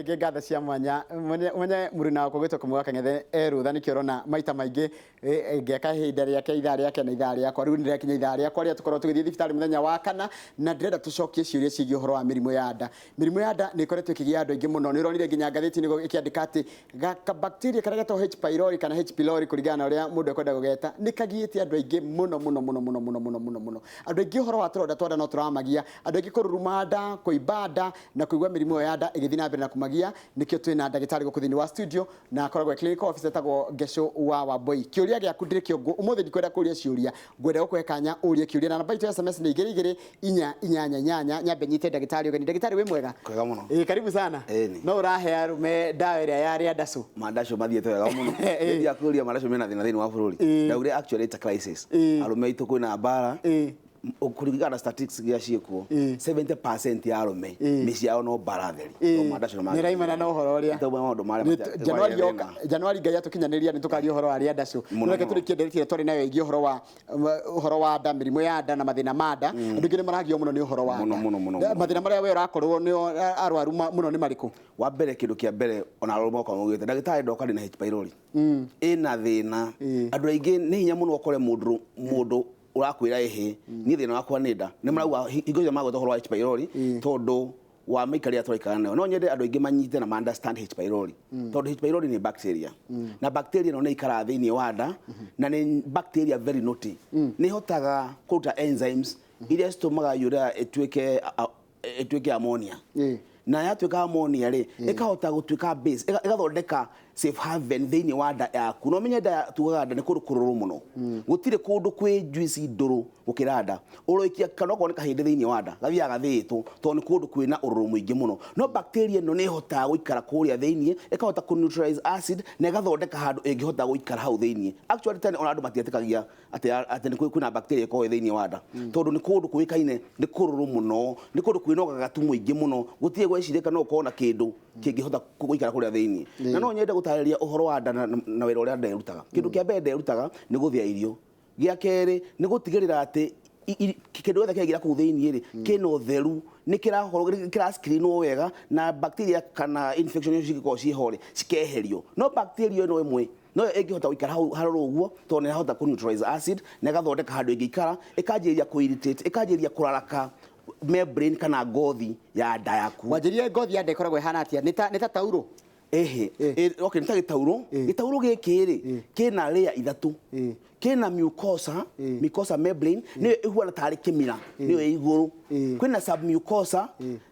Rĩngĩ ngatho cia mwanya. Mwenye mũruna wakwa gwĩtwo Kamau wa Kang'ethe e rũtha, nĩkĩo ũrona maita maingĩ ngeka ihinda rĩake ithaa rĩake na ithaa rĩakwa. Rĩu nĩrĩakinya ithaa rĩakwa rĩrĩa tũkoragwo tũgĩthiĩ thibitarĩ mũthenya wa kana, na ndĩrenda tũcokie ciũria ciĩgiĩ ũhoro wa mĩrimũ ya nda. Mĩrimũ ya nda nĩ ĩkoretwo ĩkĩgia andũ aingĩ mũno. Nĩ ũronire nginya ngathĩti-inĩ ĩkĩandĩka atĩ gaka bacteria karĩa getagwo H pylori kana H pylori kũringana na ũrĩa mũndũ ekwenda gũgeta, nĩ kagiĩte andũ aingĩ mũno mũno mũno mũno mũno mũno mũno mũno. Andũ aingĩ ũhoro wa tũronda twa nda no tũramagia, andũ aingĩ kũruruma nda, kũimba nda na kũigua mĩrimũ ĩyo ya nda ĩgĩthiĩ na mbere na kũmagia. Nĩkĩo twĩna ndagĩtarĩ gũkũ thĩinĩ wa studio na akoragwo e clinical officer etagwo Ngecũ wa Wambui. Kĩũria gĩaku ndĩrĩ kĩo, ũmũthĩ ndikwenda kũria ciũria, ngwenda gũkũhe kanya ũrie kĩũria na namba itũ ya SMS nĩ 22488. Nyambe nyite ndagĩtarĩ ũgeni. Ndagĩtarĩ, wĩ mwega? Kwega mũno. Ĩĩ, karibu sana. Ĩni. No ũrahe arũme ndawa ĩrĩa ya rĩa ndacũ? Mandacũ mathiĩte wega mũno. Nĩndiaga kũria mandacũ mena thĩna thĩinĩ wa bũrũri. Ndaugire actually it's a crisis. Arũme aitũ kwĩna mbara. Kũringana na statistics iria ciĩkuo, 70% ya arũme mĩciĩ yao no mbara theri. No mandacũ nĩ Nĩ raimana na ũhoro ũrĩa. Nĩ maũndũ marĩa Januari yoka, Januari Ngai atũkinyanĩria nĩ tũkaria ũhoro wa rĩa ndacũ. Mũno, Reke mũno. tũrĩkie ndereti ĩrĩa twarĩ nayo ĩgiĩ ũhoro wa nda, mĩrimũ ya nda na mathĩna ma nda. Andũ aingĩ nĩ maragio mũno nĩ ũhoro wa Mũno, nda. mũno, mũno, mũno. Mathĩna marĩa we ũrakorwo nĩo arwaru mũno nĩ marĩkũ? Wa mbere, kĩndũ kĩa mbere ona arwaru moka maugĩte, "Ndagĩtarĩ, ndoka ndĩna H pylori ĩna thĩna." Andũ aingĩ nĩ hinya mũno ũkore mũndũ ũrakwĩra, "Ĩhĩ, niĩ thĩna wakwa nĩ nda." Nĩ marauga hingo ciothe magweta ũhoro wa H pylori tondũ wa mĩikarĩre tũraikara nayo. No nyende andũ aingĩ manyite na ma understand H pylori, tondũ H pylori nĩ bacteria, na bacteria ĩno nĩ ikaraga thĩinĩ wa nda, na nĩ bacteria very naughty. Nĩ ĩhotaga kũruta enzymes iria citũmaga urea ĩtuĩke ammonia, na yatuĩka ammonia rĩ, ĩkahota gũtuĩka base, ĩgathondeka safe haven thĩinĩ wa nda yaku. No menye nda tugaga nda nĩ kũndũ kũrũrũ mũno. Gũtirĩ kũndũ kwĩ juice ndũrũ gũkĩra nda. Ũroikia kana okorwo nĩ kahĩndĩ thĩinĩ wa nda, gathiaga gathĩĩtwo tondũ nĩ kũndũ kwĩna ũrũrũ mũingĩ mũno. No bacteria ĩno nĩ ĩhotaga gũikara kũrĩa thĩinĩ, ĩkahota kũ neutralize acid na ĩgathondeka handũ ĩngĩhota gũikara hau thĩinĩ. Actually, tene ona andũ matietĩkagia atĩ nĩ kwĩna bacteria ĩkoragwo ĩ thĩinĩ wa nda, tondũ nĩ kũndũ kũĩkaine nĩ kũrũrũ mũno, nĩ kũndũ kwĩna ũgagatu mũingĩ mũno. Gũtirĩ gwecirĩka no ũkorwo na kĩndũ kĩngĩhota gũikara kũrĩa thĩinĩ. Na no nyende gũtarĩria ũhoro wa nda na wĩra ũrĩa nderutaga. Kĩndũ kĩa mbere nderutaga nĩ gũthĩa irio. Gĩa kerĩ nĩ gũtigĩrĩra atĩ kĩndũ gĩothe kĩraingĩra kũu thĩinĩ rĩ, kĩna ũtheru, nĩ kĩrakorwo nĩ kĩra screenwo wega, na bacteria kana infection icio cingĩkorwo ciĩho rĩ, cikeherio. No bacteria ĩno ĩmwe noyo ĩngĩhota gũikara hau harũrũ ũguo, tondũ nĩ ĩrahota kũ neutralize acid na ĩgathondeka handũ ĩngĩikara, ĩkanjĩrĩria kũ irritate, ĩkanjĩrĩria kũraraka membrane kana ngothi ya nda yaku. Wanjĩrire ngothi ya nda ĩkoragwo ĩhana atĩa? Nĩ ta taurũ? Ĩhĩ. Okay, nĩ ta gĩtaurũ. Gĩtaurũ gĩkĩ rĩ, kĩna layer ithatũ. Kĩna mucosa membrane, nĩyo ĩhuana tarĩ kĩmira, nĩyo ĩ igũrũ. Kwĩna submucosa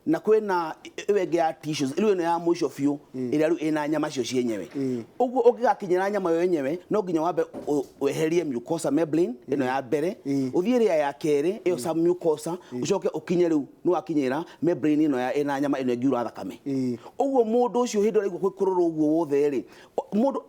na kwĩna ĩyo ĩngĩ ya tissues, rĩu ĩno ya mũico biũ ĩrĩa rĩu ĩna nyama cio cienyewe. Ũguo ũngĩgakinyĩra nyama yo yenyewe, no nginya wambe weherie mucosa membrane ĩno ya mbere, ũthiĩ layer ya kerĩ, ĩyo submucosa, ũcoke ũkinye rĩu nĩ wakinyĩra membrane ĩno ya ĩna nyama ĩno ĩngiura thakame. Ũguo mũndũ ũcio hĩndĩ ĩrĩa araigua kwĩ kũrũrũ ũguo wothe rĩ, mũndũ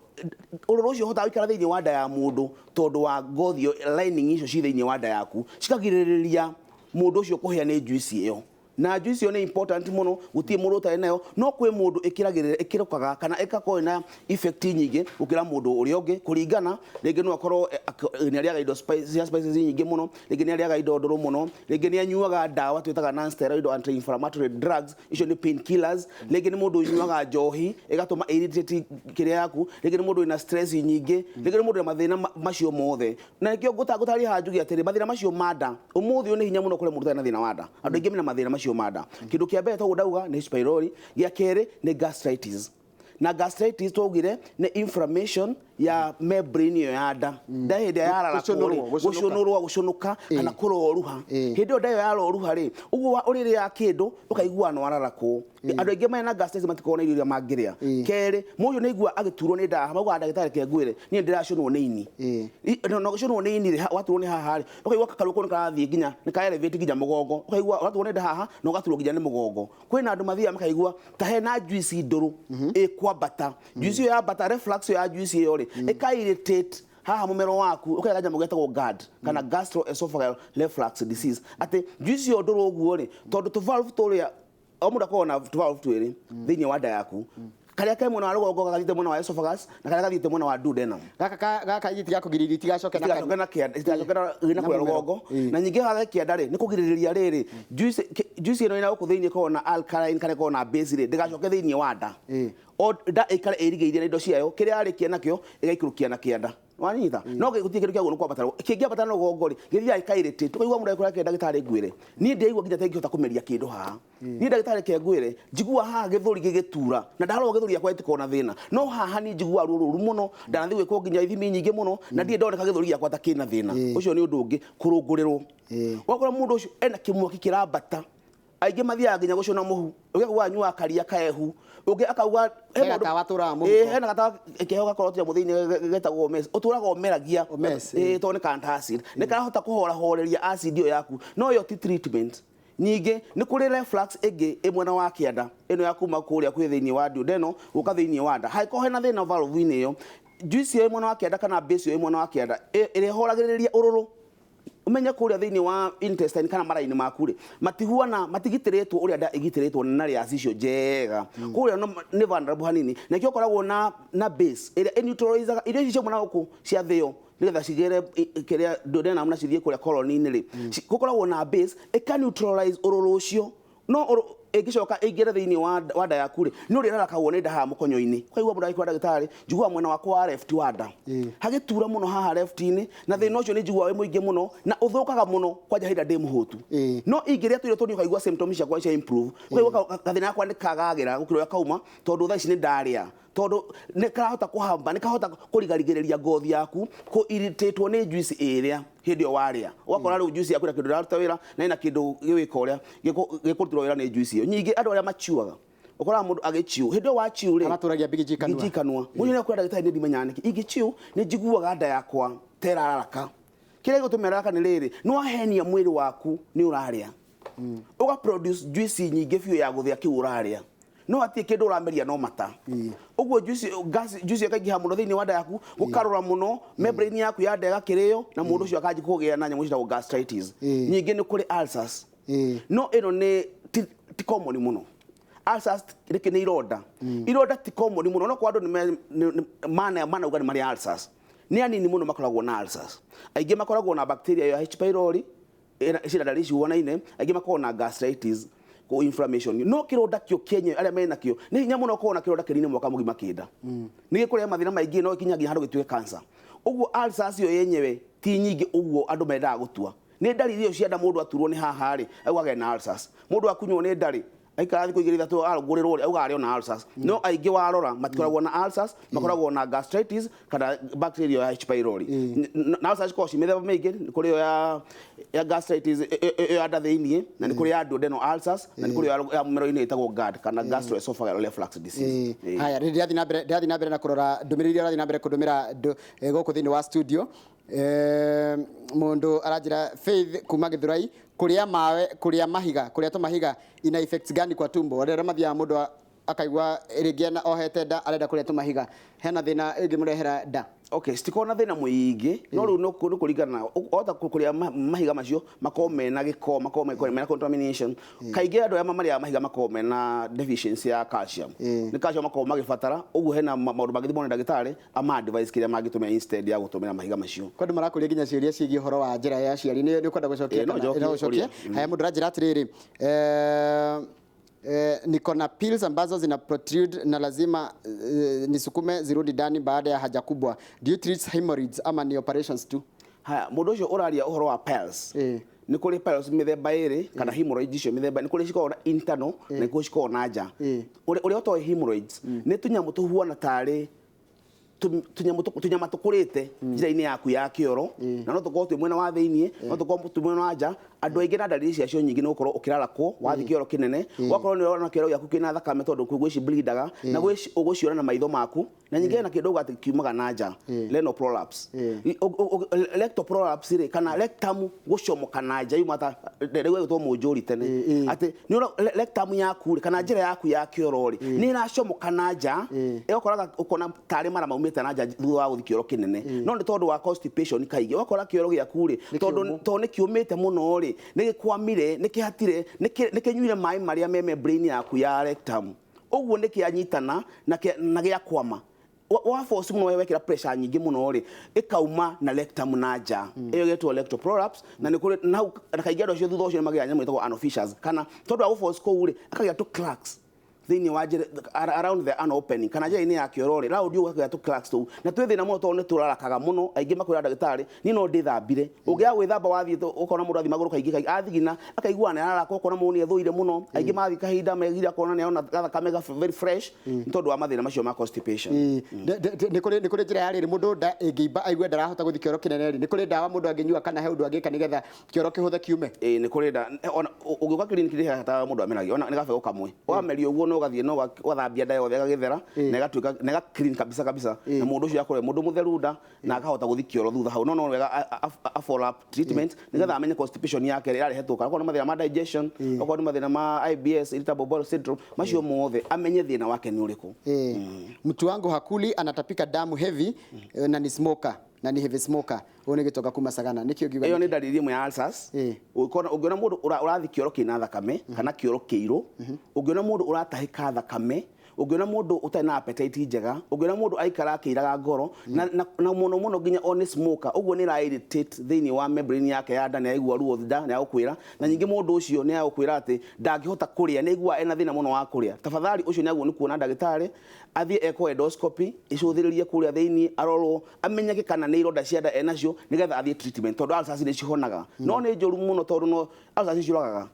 ũrũrũ ũcio ũhotaga gũikara thĩinĩ wa nda ya mũndũ tondũ wa ngothi ĩyo, lining icio ci thĩinĩ wa nda yaku cikagirĩrĩria mũndũ ũcio kũhĩa nĩ juice ĩyo. Na juice ĩyo nĩ important mũno, gũtirĩ mũndũ ũtarĩ nayo, no kwĩ mũndũ ĩkĩragĩrĩra, ĩkĩrũkaga kana ĩgakorwo ĩna effect nyingĩ gũkĩra mũndũ ũrĩa ũngĩ, kũringana rĩngĩ no akorwo nĩ arĩaga indo cia spices nyingĩ mũno, rĩngĩ nĩ arĩaga indo ndũrũ mũno, rĩngĩ nĩ anyuaga ndawa twĩtaga non steroidal anti inflammatory drugs, icio nĩ pain killers, rĩngĩ nĩ mũndũ ũnyuaga njohi ĩgatũma irritate kĩrĩa yaku, rĩngĩ nĩ mũndũ wĩna stress nyingĩ, rĩngĩ nĩ mũndũ wĩna mathĩna macio mothe. Na nĩkĩo ngũtarĩria haha njuge atĩrĩ, mathĩna macio ma nda, ũmũthĩ ũyũ nĩ hinya mũno kũrĩ mũndũ ũtarĩ na thĩna wa nda. Andũ aingĩ mena mathĩna macio ma nda. Kĩndũ kĩa mbere toguo ndauga nĩ H pylori. Gĩa kerĩ nĩ gastritis, na gastritis twaugire nĩ inflammation ya membrane ĩyo ya nda. Nda hĩndĩ ĩrĩa yararakwo rĩ, Gũcũnũrwo, gũcũnũka. Gũcũnũrwo, gũcũnũka kana kũroruha. Hĩndĩ ĩyo nda ĩyo yaroruha rĩ, ũguo ũrĩrĩa kĩndũ ũkaigua nĩ wararakwo. Andũ aingĩ mena gastritis matikoragwo na irio iria mangĩrĩa. Kerĩ, mũndũ nĩ aigua agĩturwo nĩ nda, maugaga, "Ndagĩtarĩ, ke ngwĩre, niĩ ndĩracũnwo nĩ ini." Na ũgĩcũnwo nĩ ini rĩ, waturwo nĩ haha rĩ, ũkaigua karuo kau nĩ karathiĩ nginya nĩ ka elevate nginya mũgongo, ũkaigua ũgaturwo nĩ nda haha na ũgaturwo nginya nĩ mũgongo. Kwĩna andũ mathiaga makaigua ta hena juice ndũrũ ĩkwambata. Juice ĩyo yambata, reflux ĩyo ya juice ĩyo rĩ, ĩka irritate haha mũmero waku, ũkagĩa kanyamũ getagwo GERD kana gastroesophageal reflux disease, atĩ juice ĩyo ndũrũ ũguo rĩ, tondũ tũ valve tũrĩa o mũndũ akoragwo na tũ valve twĩrĩ thĩinĩ wa nda yaku. Karĩa ke mwena wa rũgongo gathiĩte mwena wa esophagus na karĩa gathiĩte mwena wa duodenum. Gaka gaka gitigakugiria itigacoke na Itigacoke na kĩanda, itigacoke na na Na kũrĩa mũmero. rũgongo. Na ningĩ haha kĩanda rĩ, nĩ kũgirĩrĩria rĩrĩ juice ĩno ĩna gũkũ thĩinĩ ĩkoragwo na alkaline kana ĩkoragwo na base rĩ, ndĩgacoke thĩinĩ wa nda. O nda ĩikare ĩrigĩirie na indo ciayo, kĩrĩa yarĩkia nakĩo ĩgaikũrũkia na kĩanda. Wanyita? No gũtirĩ kĩndũ kĩagũrũ kwambata, kĩngĩambata na rũgongo rĩ, gĩthiaga gĩkairĩtĩ. Tũkaigua mũndũ agĩkwĩra, "Kĩ ndagĩtarĩ ngwĩre, niĩ ndĩraigua nginya ta ingĩhota kũmeria kĩndũ haha. Niĩ ndagĩtarĩ ke ngwĩre, njigua haha gĩthũri gĩgĩtura na ndarorwo gĩthũri gĩakwa gĩtikoragwo na thĩna, no haha niĩ njiguaga ruo rũru mũno. Ndanathiĩ gwĩkwo nginya ithimi nyingĩ mũno na ndirĩ ndoneka gĩthũri gĩakwa ta kĩna thĩna." Ũcio nĩ ũndũ ũngĩ, kũrũngũrĩrwo. Wakora mũndũ ũcio ena kĩmwaki kĩrambata, aingĩ mathiaga nginya gũcũna mũhu, ũngĩ akauga anyuaga karia kaehu, ũngĩ akauga he Hena maũndũ- tawa atũraga mũhuko. Ĩĩ, hena gatawa keho gakorwo tũnyamũ thĩinĩ getagwo mess, ũtũraga ũmeragia. Mess, Ĩĩ, tondũ nĩ ka antacid, nĩ karahota kũhorahoreria acid ĩyo yaku, no ĩyo ti treatment. Ningĩ nĩ kũrĩ reflux ĩngĩ ĩ mwena wa kĩanda, ĩno ya kuma kũrĩa kwĩ thĩinĩ wa duodenal gũka thĩinĩ wa nda. Hangĩkorwo hena thĩna valve-inĩ ĩyo, juice ĩyo ĩ mwena wa kĩanda kana base ĩyo ĩ mwena wa kĩanda ĩrĩa ĩhoragĩrĩria ũrũrũ. Umenye kũrĩa thĩinĩ wa intestine kana mara-inĩ maku rĩ, matihuana, matigitĩrĩtwo ũrĩa nda ĩgitĩrĩtwo na layers icio njega. Kũrĩa nĩ vulnerable hanini, na nĩkĩo ũkoragwo na base ĩrĩa ĩneutralizaga irio ici ciauma na gũkũ ciathĩo nĩgetha cigĩre kĩrĩa duodenum na cithiĩ kũrĩa colon-inĩ rĩ. Gũkoragwo na base ĩka neutralize ũrũrũ ũcio, no ĩngĩcoka ĩingĩre thĩinĩ wa nda yaku rĩ, nĩ ũrĩrarakagwo nĩ nda haha mũkonyo-inĩ. Ũkaigua mũndũ agĩkwĩra, "Ndagĩtarĩ, njiguaga mwena wakwa wa left wa nda hagĩtura mũno haha left-inĩ, na thĩna ũcio nĩ njiguaga wĩ mũingĩ mũno na ũthũkaga mũno kwanja hĩndĩ ĩrĩa ndĩ mũhũtu. No ingĩrĩa tũirio tũnini ũkaigua symptoms ciakwa cia improve, ũkaigua gathĩna gakwa nĩ kagagĩra gũkĩra ũrĩa kauma, tondũ thaa ici nĩ ndarĩa, tondũ nĩ karahota kũhamba, nĩ kahota kũrigarigĩrĩria ngothi yaku kũ irritatwo nĩ juice ĩrĩa hĩndĩ ĩyo warĩa. Ũgakora rĩu juice yaku ĩna kĩndũ ĩraruta wĩra na ĩna kĩndũ gĩgwĩka ũrĩa gĩkũrutĩrwo wĩra nĩ juice ĩyo." Nyingĩ andũ arĩa machiuaga, ũkoraga mũndũ agĩchiu, hĩndĩ ĩyo wachiu rĩ, Amatũragia mbigiji kanua. Mbigiji kanua. Mũndũ nĩ akwĩra, "Ndagĩtarĩ, nĩ ndimenyaga nĩkĩ ingĩchiu nĩ njiguaga nda yakwa ta ĩrararaka." Kĩrĩa gĩgũtũma ĩraraka nĩ rĩrĩ, nĩ wahenia mwĩrĩ waku nĩ ũrarĩa, ũga produce juice nyingĩ biũ ya gũthĩa kĩu ũrarĩa, no hatirĩ kĩndũ ũrameria no mata. Ũguo juice, gas, juice ĩkaingĩha mũno thĩinĩ wa nda yaku, gũkarũra mũno membrane yaku ya nda ĩgakĩrĩo, na mũndũ ũcio akanjia kũgĩa na nyamũ ciĩtagwo gastritis. Ningĩ nĩ kũrĩ ulcers, no ĩno nĩ ti common mũno. Ulcers rĩkĩ nĩ ironda. Ironda ti common mũno, no kwa andũ nĩ manauga nĩ marĩ ulcers, nĩ anini mũno makoragwo na ulcers. Aingĩ makoragwo na bacteria ya H pylori ciĩna ndariri cihuanaine, aingĩ makoragwo na gastritis kũ inflammation. No kĩronda kĩo kĩenyewe, arĩa mena kĩo nĩ hinya mũno ũkorwo na kĩronda kĩnini mwaka mũgima kĩnda, nĩ gĩkũrehe mathĩna maingĩ, no gĩkinya nginya handũ gĩtuĩke cancer. Ũguo ulcers ĩyo yenyewe ti nyingĩ ũguo andũ mendaga gũtua. Nĩ ndariri ĩyo cia nda, mũndũ aturwo nĩ haha rĩ, augaga ena ulcers. Mũndũ akunywo nĩ nda rĩ, aikara thikũ 2 3 arũngũrĩrwo rĩ, augaga arĩ ona ulcers. No aingĩ warora matikoragwo na ulcers, makoragwo na gastritis kana bacteria ya H pylori. Na ulcers cikoragwo ci mĩthemba mĩingĩ. Nĩ kũrĩ ĩyo ya gastritis, ĩyo ya nda thĩinĩ, na nĩ kũrĩ ya duodenal ulcers, na nĩ kũrĩ ĩyo ya mũmero-inĩ ĩtagwo GERD kana gastroesophageal reflux disease. Haya, rĩ ndĩrathiĩ na mbere na kũrora ndũmĩrĩri iria ũrathiĩ na mbere kũndũmĩra gũkũ thĩinĩ wa studio. Mũndũ aranjĩra, Faith kuma Gĩthũrai, kũrĩa mawe, kũrĩa mahiga, kũrĩa tũmahiga ina effects gani kwa tumbo? Arĩa mathiaga mũndũ akaigua rĩngĩ ena ohete nda, arenda kũrĩa tũmahiga, hena thĩna ĩngĩmũrehera nda? Okay, citikoragwo na thĩna mũingĩ, no rĩu nĩ kũringana na wahota kũrĩa mahiga macio makorwo mena gĩko, makorwo mena contamination. Kaingĩ andũ arĩa marĩaga mahiga makoragwo mena deficiency ya calcium. Nĩ calcium makoragwo magĩbatara. Ũguo hena maũndũ mangĩthimwo nĩ ndagĩtarĩ ama advice kĩrĩa mangĩtũmĩra instead ya gũtũmĩra mahiga macio. Kwa andũ marakũria nginya ciũria ciĩgiĩ ũhoro wa njĩra ya aciari, nĩ ũkwenda gũcokia? Ĩĩ, no Kana njokie. No ũcokie. Ũria. Haya, mũndũ aranjĩra atĩrĩrĩ, niko na pills ambazo zina protrude na lazima nisukume zirudi ndani baada ya haja kubwa. Do you treat hemorrhoids ama ni operations tu? Haya, mũndũ ũcio ũraria ũhoro wa piles, nĩ kũrĩ piles mĩthemba ĩrĩ kana hemorrhoids icio mĩthemba. Nĩ kũrĩ cikoragwo na internal na nĩ kũrĩ cikoragwo na nja. Ũrĩa ũtoĩ hemorrhoids nĩ tũnyamũ tũhuana tarĩ tũnyama tũkũrĩte njĩra-inĩ yaku ya kĩoro, na no tũkorwo twĩ mwena wa thĩiniĩ, no tũkorwo twĩ mwena wa nja. Andũ aingĩ na ndariri ciacio nyingĩ nĩ gũkorwo ũkĩrarakwo wathiĩ kĩoro kĩnene, ũgakorwo nĩ ũrona kĩoro gĩaku kĩna thakame, tondũ gwĩ ci bleedaga na gwĩ ũgũciona na maitho maku. Na nyingĩ hena kĩndũ atĩ kiumaga na nja, renal prolapse. Rectal prolapse rĩ, kana rectum gũcomoka na nja, yuma ta rĩu ĩgĩtwo mũnjũri tene, atĩ nĩ rectum yaku rĩ, kana njĩra yaku ya kĩoro rĩ, nĩ ĩracomoka na nja, ĩgakoraga ũkona tarĩ mara maumĩte na nja thutha wa gũthiĩ kĩoro kĩnene, no nĩ tondũ wa constipation. Kaingĩ ũgakora kĩoro gĩaku rĩ, tondũ nĩ kĩũmĩte mũno rĩ, nĩ gĩkwamire, nĩ kĩhatire, nĩ kĩnyuire maĩ marĩa me membrane yaku ya rectum. Ũguo nĩ kĩanyitana na gĩa kwama wa force muno wekira pressure nyingĩ mũno rĩ, ĩkauma na rectum na nja. Ĩyo ĩgetwo rectal prolapse. Na nĩ kũrĩ na kaingĩ andũ acio thutha ũcio nĩ magĩaga nyamũ ĩtagwo anal fissures, kana tondũ wa gũforce kũu rĩ, akagĩa tũ cracks thĩinĩ wa njĩra around the anal opening kana njĩra-inĩ ya kĩoro rĩ, round ũguo akagĩa tũ cracks tũu, na twĩ thĩna mũno tondũ nĩ tũrarakaga mũno. Aingĩ makwĩra ndagĩtarĩ, niĩ no ndĩthambire. Ũngĩaga gwĩthamba wathiĩ ũkona mũndũ athiĩ magũrũ kaingĩ kaingĩ athigina akaigua nĩ araraka, ũkona mũndũ nĩ ethũire mũno. Aingĩ mathiĩ kahinda megira akona nĩ arona gathakame very fresh nĩ tondũ wa mathĩna macio ma constipation. Nĩ kũrĩ njĩra ya rĩrĩ, mũndũ nda ĩngĩimba aigue ndarahota gũthiĩ kĩoro kĩnene rĩ, nĩ kũrĩ ndawa mũndũ angĩnyua kana he ũndũ angĩka nĩgetha kĩoro kĩhũthe kiume? Ĩĩ, nĩ kũrĩ nda ona ũgĩũka kiriniki nĩ hataga mũndũ ameragia ona nĩ gabegũ kamwe wameria ũguo, no ũgathiĩ no ũgathambia nda yothe ĩgagĩthera na ĩgatuĩka na ĩga clean kabisa kabisa, na mũndũ ũcio akorwo mũndũ mũtheru nda na akahota gũthiĩ kĩoro thutha hau. No wega a follow up treatment nĩgetha amenye constipation yake ĩrarehetwo, okorwo nĩ mathĩna ma digestion, okorwo nĩ mathĩna ma IBS, irritable bowel syndrome, macio mothe amenye thĩna wake nĩ ũrĩkũ. Mtu wangu hakuli, anatapika damu heavy, na ni smoker, na ni heavy smoker. Ũyũ nĩ gĩtonga kuma Sagana. Nĩkĩo ngiuga? Ĩyo nĩ ndariri ĩmwe ya ulcers. Ũngĩona mũndũ ũrathiĩ kĩoro kĩna thakame kana kĩoro kĩirũ, ũngĩona mũndũ ũratahĩka thakame, ũngĩona mũndũ ũtarĩ na appetite njega, ũngĩona mũndũ aikara akĩiraga ngoro na mũno mũno nginya o nĩ smoker, ũguo nĩ ĩra irritate thĩinĩ wa membrane yake ya nda, nĩ aigua ruo nda nĩ agũkwĩra. Na nyingĩ mũndũ ũcio nĩ agũkwĩra atĩ ndangĩhota kũrĩa, nĩ aigua ena thĩna mũno wa kũrĩa. Tafadhali ũcio nĩ agwo nĩ kuona ndagĩtarĩ, athiĩ ekwo endoscopy icũthĩrĩrie kũrĩa thĩinĩ, arorwo amenyeke kana nĩ ironda cia nda enacio nĩgetha athiĩ treatment, tondũ ulcers nĩ cihonaga, no nĩ njũru mũno tondũ no ulcers ciũragaga.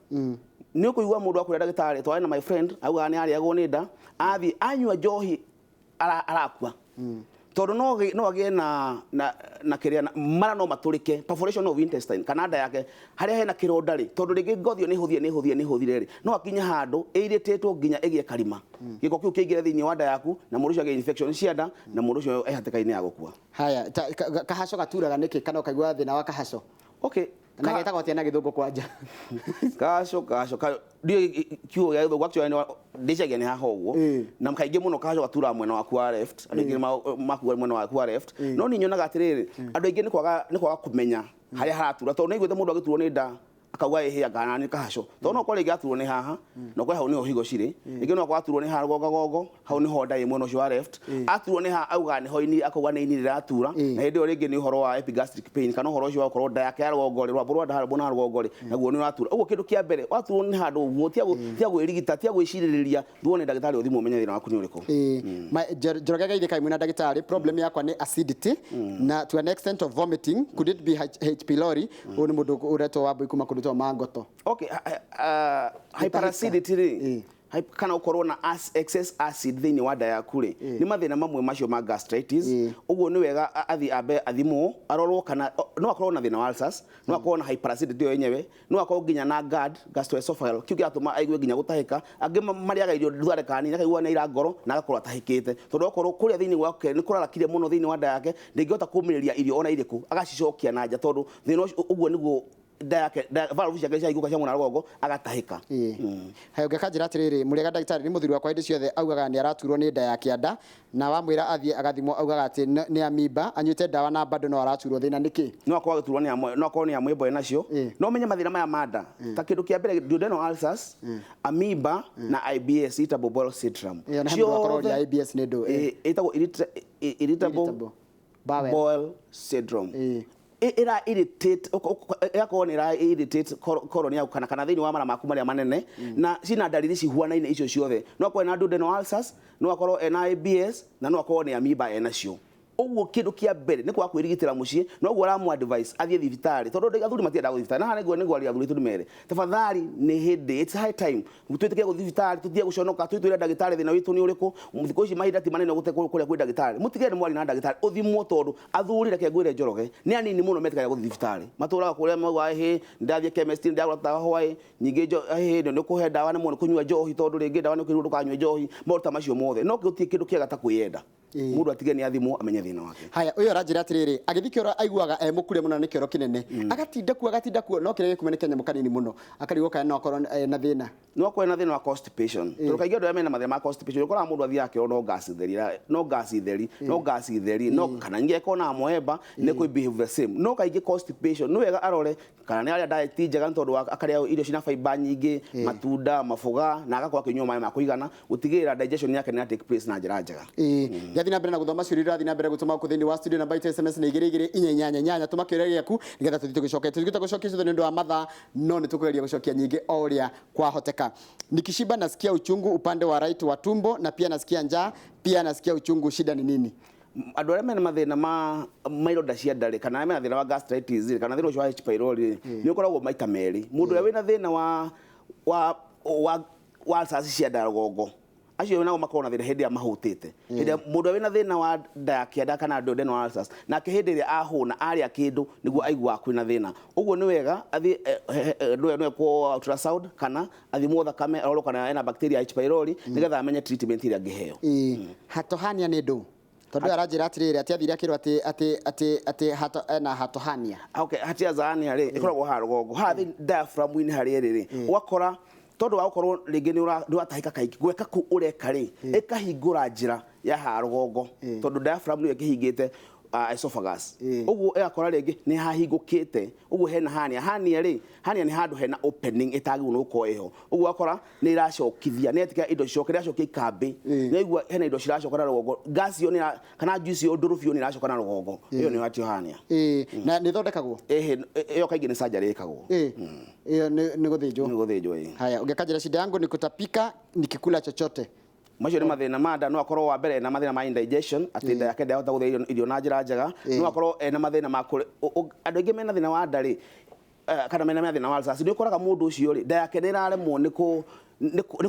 Nĩ ũkũigua mũndũ akwĩra ndagĩtarĩ, twarĩ na my friend augaga nĩ arĩagwo nĩ nda, athiĩ anyua njohi arakua, tondũ no agĩe na kĩrĩa mara no matũrĩke, perforation of intestine kana nda yake harĩa hena kĩronda rĩ, tondũ rĩngĩ ngothi ĩyo nĩ ĩhũthire nĩ ĩhũthire nĩ ĩhũthire rĩ, no akinye handũ ĩirĩtĩtwo nginya ĩgĩe karima, gĩko kĩu kĩingĩre thĩinĩ wa nda yaku na mũndũ ũcio agĩe infection cia nda na mũndũ ũcio e hatĩka-inĩ ya gũkua. Haya, kahaco gaturaga nĩkĩ, kana ũkaigua thĩna wa kahaco? Okay. Na getagwo atĩa na gĩthũngũ kwanja? Kahaco ndiũĩ kiugo gĩa gĩthũngũ actually, ndĩcagia nĩ haha ũguo, na kaingĩ mũno kahaco gaturaga mwena waku wa left. Andũ aingĩ makuga mwena waku wa left, no niĩ nyonaga atĩrĩrĩ, andũ aingĩ nĩ kwaga kũmenya harĩa haratura, tondũ nĩaiguĩte mũndũ agĩturwo nĩ nda akauga ĩhĩ anga nĩ kahaco, tondũ no korwo rĩngĩ aturwo nĩ haha, no korwo hau nĩho higo cirĩ, rĩngĩ no korwo aturwo nĩ haha rũgongagongo, hau nĩho nda ĩ mwena ũcio wa left, aturwo nĩ haha auga nĩho ini, akauga nĩ ini rĩratura, na hĩndĩ ĩyo rĩngĩ nĩ ũhoro wa epigastric pain kana ũhoro ũcio wa gũkorwo nda yake ya rũgongo rĩ, rwambo rwa nda harĩa na rũgongo rĩ, naguo nĩ ũratura. Ũguo kĩndũ kĩa mbere waturwo nĩ handũ ũguo, tia gwĩrigita, tia gwĩcirĩrĩria, thuo nĩ ndagĩtarĩ ũthimwo ũmenye thĩna waku nĩ ũrĩkũ. Njoroge Geithĩka mwĩna ndagĩtarĩ, problem yakwa nĩ acidity na to an extent of vomiting, could it be H pylori? Ũyũ nĩ mũndũ ũretwo Wambui kuma kũndũ twa Mangoto. Okay, hyperacidity rĩ, kana ũkorwo na excess acid thĩinĩ wa nda yaku rĩ, nĩ mathĩna mamwe macio ma gastritis. Ũguo nĩ wega athiĩ ambe athimwo arorwo kana no akorwo na thĩna wa ulcers, no akorwo na hyperacidity ĩyo yenyewe, no akorwo nginya na GERD, gastroesophageal, kĩu kĩratũma aigue nginya gũtahĩka. Angĩ marĩaga irio thutha ndagĩka nini akaigua nĩ aira ngoro na agakorwo atahĩkĩte, tondũ okorwo kũrĩa thĩinĩ gwake nĩ kũrarakire mũno thĩinĩ wa nda yake, ndĩngĩhota kũmĩrĩria irio ona irĩkũ, agacicokia na nja, tondũ thĩna ũcio ũguo nĩguo nda yake, valve ciake ciahingũka cia mwena wa rũgongo agatahĩka. Hayo ngĩkanjĩra atĩrĩrĩ, mũrĩega ndagĩtarĩ, nĩ mũthuri wakwa hĩndĩ ciothe augaga nĩ araturwo nĩ nda ya kĩanda, na wamwĩra athiĩ agathimwo augaga atĩ nĩ amimba, anyuĩte ndawa na bado no araturwo, thĩna nĩ kĩ? No akorwo agĩturwo nĩ amwe, no akorwo nĩ amwĩmbo enacio. No ũmenye mathĩna maya ma nda ta kĩndũ kĩa mbere duodenal ulcers, amoeba na IBS, irritable bowel syndrome. Ĩyo, na he mũndũ wakorwo ũrĩa IBS nĩ ndũ? Ĩtagwo irritable bowel syndrome. Ĩra irritate, ĩgakorwo nĩ ĩra irritate colon yaku kana thĩinĩ wa mara maku marĩa manene, na cina ndariri cihuanaine icio ciothe. No akorwo ena duodenal ulcers, no akorwo ena IBS, na no akorwo nĩ amoeba enacio. Ũguo kĩndũ kĩa mbere nĩ kwaga kwĩrigitĩra mũciĩ, noguo ũramũ advice athiĩ thibitarĩ, tondũ athuri matiendaga gũthiĩ thibitarĩ. Na haha nĩguo nĩguo athuri aitũ nĩmere, tafadhali nĩ hĩndĩ, it's high time twĩtĩkĩre gũthiĩ thibitarĩ, tũtige gũconoka, twĩtwĩre ndagĩtarĩ thĩna witũ nĩ ũrĩkũ. Thikũ ici mahinda ti manene gũte kũrĩa kwĩ ndagĩtarĩ, mũtigere nĩ mwari na ndagĩtarĩ ũthimwo, tondũ athuri reke ngwĩre Njoroge nĩ anini mũno metĩkagia gũthiĩ thibitarĩ, matũraga kũrĩa maugaga hĩ ndathiĩ chemist ndagũra tawa hwaĩ, nyingĩ hĩ nĩ ũkũhe ndawa nĩ mũno kũnyua njohi, tondũ rĩngĩ ndawa nĩ ũkĩrwo ndũkanyue njohi, maũndũ ta macio mothe. No gũtirĩ kĩndũ kĩega ta kwĩyenda. Mũndũ atige nĩ athimwo amenye thĩna wake. Haya, ũyũ aranjĩra atĩrĩrĩ, agĩthiĩ kĩoro aiguaga e mũkure mũno, nĩ kĩoro kĩnene, agatinda kuo, no kĩrĩa gĩkume nĩ kanyamũ kanini mũno, akarigwo kana no akorwo na thĩna. No akorwo na thĩna wa constipation, tondũ kaingĩ andũ arĩa mena mathĩna ma constipation, ũkoraga mũndũ athiaga kĩoro no gas theri, no gas theri, no gas theri, no kana ningĩ akorwo na amoeba nĩ kũ behave the same. No kaingĩ constipation nĩ wega arore kana nĩ arĩa diet njega, nĩ tondũ akarĩa irio cina fiber nyingĩ, matunda, maboga, na agakorwo akĩnyua maĩ ma kũigana gũtigĩrĩra digestion yake nĩ take place na njĩra njega. Ngathiĩ na mbere na gũthoma ciũria iria ũrathiĩ na mbere gũtũma gũkũ thĩinĩ wa studio. Namba itũ SMS nĩ 22488. Tũma kĩũria gĩaku nĩgetha tũthiĩ tũgĩcoke. Tũthiĩte gũcokia ciothe nĩ ũndũ wa mathaa, no nĩ tũkũgeria gũcokia nyingĩ o ũrĩa kwahoteka. Nikishiba nasikia uchungu upande wa right wa tumbo, na pia nasikia njaa, pia nasikia uchungu, shida ni nini? Andũ arĩa mena mathĩna ma ironda cia nda rĩ, kana arĩa mena thĩna wa gastritis rĩ, kana thĩna ũcio wa H pylori rĩ, nĩ ũkoragwo maita merĩ. Mũndũ ũrĩa wĩna thĩna wa ulcers cia nda rũgongo, acio nao makoragwo na thĩna hĩndĩ ĩrĩa mahũtĩte. Hĩndĩ ĩrĩa mũndũ ũrĩa wĩna thĩna wa nda ya kĩanda kana duodenal ulcers, nake hĩndĩ ĩrĩa ahũna, arĩa kĩndũ, nĩguo aiguaga kwĩna thĩna. Ũguo nĩ wega athiĩ nĩ ekwo ultrasound kana athimwo thakame, arorwo kana ena bacteria H pylori, nĩgetha amenye treatment ĩrĩa angĩheo. Hiatal hernia nĩ ndũ? Tondũ aranjĩra atĩrĩrĩ, atĩ athire akĩrwo atĩ ena hiatal hernia. Okay, hiatal hernia rĩ, ĩkoragwo haha rũgongo, haha thĩ diaphragm-inĩ harĩa ĩrĩ rĩ, ũgakora tondũ wa gũkorwo rĩngĩ nĩ ũratahĩka kaingĩ, gweka kũu ũreka rĩ, ĩkahingũra njĩra ya haha rũgongo, tondũ diaphragm nĩyo ĩkĩhingĩte esophagus. Ũguo ĩgakora rĩngĩ nĩ hahingũkĩte, ũguo hena hernia. Hernia rĩ, hernia nĩ handũ hena opening ĩtagĩrĩirwo nĩ gũkorwo ĩho. Ũguo ũgakora nĩ ĩracokithia, nĩ ĩretikĩra indo cicoke, ĩracokia ikambĩ, nĩ waigua hena indo ciracoka na rũgongo, gas ĩyo kana juice ĩyo ndũrũ biũ nĩ ĩracoka na rũgongo. Ĩyo nĩyo hiatal hernia. Na nĩ ĩthondekagwo? Ĩhĩ, ĩyo kaingĩ nĩ surgery ĩkagwo. Ĩyo nĩ gũthĩnjwo? Nĩ gũthĩnjwo, ĩĩ. Haya, ũngĩkanjĩra shida yangu ni kutapika nikikula chochote. Macio nĩ mathĩna ma nda. No akorwo wa mbere ena mathĩna ma indigestion, atĩ nda yake ndahota gũthĩa irio na njĩra njega. No akorwo ena mathĩna ma andũ aingĩ mena thĩna wa nda rĩ, kana mena mathĩna wa ulcers, nĩ ũkoraga mũndũ ũcio rĩ, nda yake nĩ ĩraremwo nĩ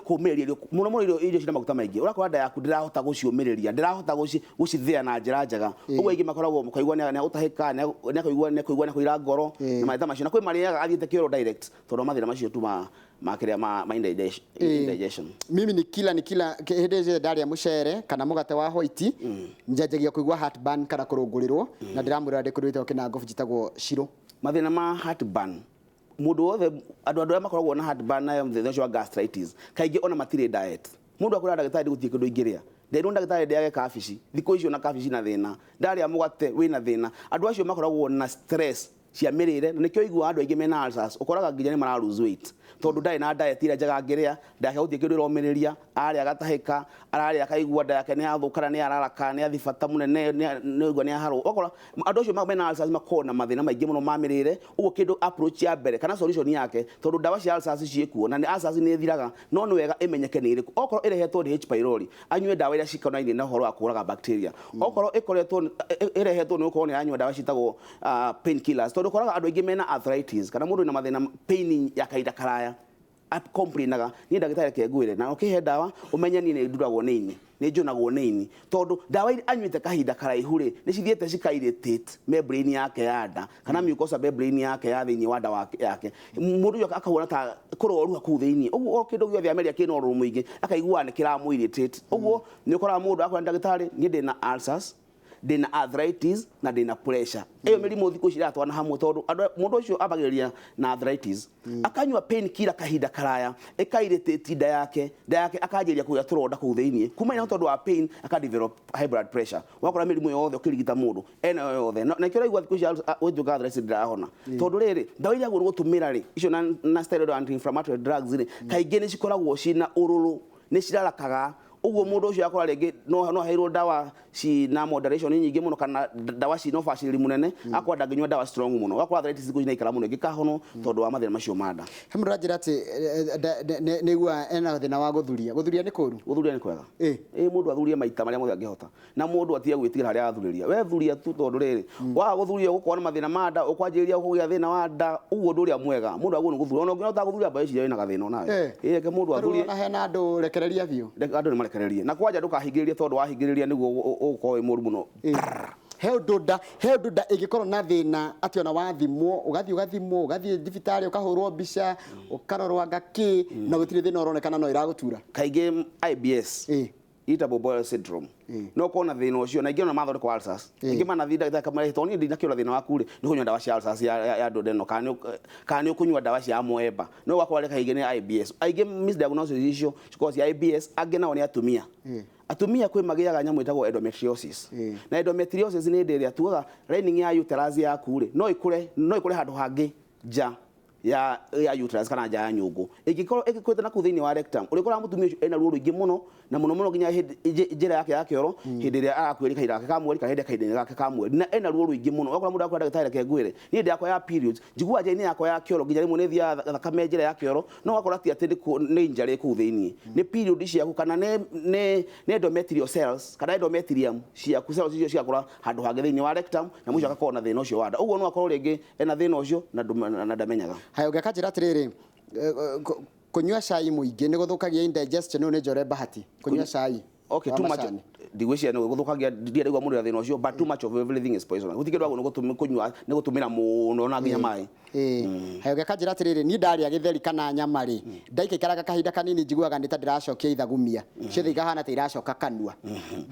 kũũmĩrĩria irio mũno mũno, irio cina maguta maingĩ. Ũrakora nda yaku ndĩrahota gũciũmĩrĩria, ndĩrahota gũcithĩa na njĩra njega. Ũguo aingĩ makoragwo makaigua nĩ agũtahĩka, nĩ akũigua nĩ akũira ngoro na mathĩna macio. Na kwĩ marĩaga athiĩte kĩoro direct tondũ wa mathĩna macio tu ma kĩrĩa ma indigestion. Mimi nikila hĩndĩ ciothe ndarĩa mũcere kana mũgate wa white, njanjagia kũigua heartburn kana kũrũngũrĩrwo, na ndĩramwĩra ndĩ kũndũ gwĩtagwo Kĩnangobu, njĩtagwo Shiro. Mathĩna ma heartburn, mũndũ wothe, andũ arĩa makoragwo na heartburn na thĩna ũcio wa gastritis, kaingĩ ona matirĩ diet. Mũndũ akwĩra ndagĩtarĩ, gũtirĩ kĩndũ ingĩrĩa, nderirwo ndagĩtarĩ ndĩage kabici, thikũ icio na kabici na thĩna, ndarĩa mũgate wĩna thĩna. Andũ acio makoragwo na stress cia mĩrĩre, na nĩkĩo ũiguaga andũ aingĩ mena ulcers ũkoraga nginya nĩ mara lose weight, tondũ ndarĩ na diet ĩrĩa njega angĩrĩa. Nda yake gũtirĩ kĩndũ ĩromĩrĩria, arĩa agatahĩka, ararĩa akaigua nda yake nĩ yathũka, na nĩ yararaka, nĩ yathi bata mũnene, nĩ aigua nĩ yaharwo. Ũgakora andũ acio mena ulcers makoragwo na mathĩna maingĩ mũno ma mĩrĩre. Ũguo kĩndũ approach ya mbere kana solution yake, tondũ ndawa cia ulcers ciĩkuo na nĩ ulcers nĩ ĩthiraga, no nĩ wega ĩmenyeke nĩ ĩrĩkũ. Okorwo ĩrehetwo nĩ H pylori, anyue ndawa iria cikonainie na ũhoro wa kũũraga bacteria. Okorwo ĩkoretwo ĩrehetwo nĩ gũkorwo nĩ aranyua ndawa ciĩtagwo pain killers, tondũ ũkoraga andũ aingĩ mena arthritis kana mũndũ wĩna mathĩna pain ya kahinda karaya complainaga, niĩ ndagĩtarĩ reke ngwĩre, na ũkĩhe ndawa ũmenye niĩ nĩ nduragwo nĩ ini, nĩ njũnagwo nĩ ini, tondũ ndawa iria anyuĩte kahinda karaihu rĩ, nĩ cithiĩte cika irritate membrane yake ya nda kana mucosa membrane yake ya thĩinĩ wa nda yake. Mũndũ ũcio akahũra ta kũroruha kũu thĩinĩ. Ũguo o kĩndũ gĩothe ameria kĩna ũrũrũ mũingĩ, akaigua nĩ kĩramũ irritate. Ũguo nĩ ũkoraga mũndũ akwĩra ndagĩtarĩ, niĩ ndĩna ulcers, ndĩna arthritis na ndĩna pressure. Ĩyo mĩrimũ thikũ ici iratwarana hamwe, tondũ mũndũ ũcio ambagĩrĩria na arthritis, akanyua pain killer kahinda karaya, ĩka-irritate nda yake, nda yake akanjĩrĩria kũgĩa tũronda kũu thĩinĩ kuma ina tondũ wa pain, aka develop high blood pressure. Wakora mĩrimũ yothe ũkĩrigita mũndũ ena yo yothe. Na nĩkĩo ũraigua thikũ ici gwĩtuĩka arthritis ndĩrahona, tondũ rĩrĩ ndawa iria agĩrĩirwo gũtũmĩra rĩ, icio na steroid anti-inflammatory drugs rĩ, kaingĩ nĩ cikoragwo cina ũrũrũ, nĩ cirarakaga. Ũguo mũndũ ũcio akora rĩngĩ no aheirwo ndawa cina moderation nyingĩ mũno kana ndawa cina ũbacĩrĩri mũnene, akora ndangĩnyua ndawa strong mũno. Ũgakora arthritis thikũ ici nĩyaikara mũno ĩngĩkahonwo tondũ wa mathĩna macio ma nda. He mũndũ aranjĩra atĩ nĩigua ena thĩna wa gũthuria. Gũthuria nĩ kũũru? Gũthuria nĩ kwega. Ĩ, mũndũ athurie maita marĩa mothe angĩhota, na mũndũ atige gwĩtigĩra harĩa athurĩria. We thuria tu, tondũ rĩrĩ waga gũthuria ũgũkorwo na mathĩna ma nda, ũkwanjĩrĩria kũgĩa thĩna wa nda. Ũguo ũndũ ũrĩa mwega mũndũ agĩrĩirwo nĩ gũthuria, ona ũngĩona ũtagũthuria mbaĩ icio wĩna gathĩna onawe. Ĩ, reke mũndũ Tarĩu athurie. Ona hena andũ rekereria biũ. Reke andũ nĩ marekererie, na kwanja ndũkahingĩrĩrie, tondũ wahingĩrĩria nĩguo ũgũkorwo wĩ mũru mũno. He ũndũ nda ĩngĩkorwo na thĩna atĩ ona wathimwo, ũgathiĩ ũgathimwo, ũgathiĩ thibitarĩ, ũkahũrwo mbica, ũkarorwo anga kĩ, na gũtirĩ thĩna ũronekana, no ĩragũtura. Kaingĩ IBS Irritable bowel syndrome no ũkorwo na thĩna ũcio, na ingĩ ona mathondekwo ulcers, ingĩ manathiĩ ndagĩtarĩ kamare, tondũ niĩ ndinakĩona thĩna waku rĩ, nĩ kũnyua ndawa cia ulcers ya duodenal, kana nĩ ũkũnyua ndawa cia amoeba. No ũgakora rĩ kaingĩ nĩ IBS. Aingĩ misdiagnosis icio cikoragwo cia IBS. Angĩ nao nĩ atumia. Atumia kwĩ magĩaga nyamũ ĩtagwo endometriosis, na endometriosis nĩ hĩndĩ ĩrĩa tugaga lining ya uterus yaku rĩ, no ĩkũre handũ hangĩ nja ya uterus kana nja ya nyũngũ. Ĩngĩkorwo ĩgĩkũrĩte na kũu thĩinĩ wa rectum, ũrĩkoraga mũtumia ũcio ena ruo rũingĩ mũno, na mũno mũno nginya hĩndĩ njĩra yake ya kĩoro, hĩndĩ ĩrĩa arakuĩrĩ kahinda gake ka mweri kana hĩndĩ kahinda gake ka mweri, na ena ruo rũingĩ mũno. Ũgakora mũndũ akwĩra, "Ndagĩtarĩ, reke ngwĩre, niĩ hĩndĩ yakwa ya periods njiguaga njĩra-inĩ yakwa ya kĩoro nginya rĩmwe nĩ thiaga thakame njĩra ya kĩoro." No ũgakora ti atĩ nĩ injury kũu thĩinĩ, nĩ period ciaku kana nĩ endometrial cells kana endometrium ciaku, cells icio cigakũra handũ hangĩ thĩinĩ wa rectum, na mũico agakorwo na thĩna ũcio wa nda. Ũguo no akorwo rĩngĩ ena thĩna ũcio na ndamenyaga. Haya, ũngĩkanjĩra atĩrĩrĩ, kũnyua cai mũingĩ nĩ gũthũkagia indigestion? Ũyũ nĩ Njore Bahati. Kũnyua cai Okay, wa too much macani. Ndigwĩciria nĩ gũthũkagia, ndirĩ ndaigua mũndũ na thĩna ũcio, but too much of everything is poison. Gũtirĩ kĩndũ wagwo nĩ kũnyua nĩ gũtũmĩra mũno na nginya maĩ. Ĩĩ, haya, ũngĩkanjĩra atĩrĩrĩ, niĩ ndarĩa gĩtheri kana nyama rĩ, ndaikaikaraga kahinda kanini njiguaga nĩ ta ndĩracokia ithagumia ciothe, ikahana ta iracoka kanua.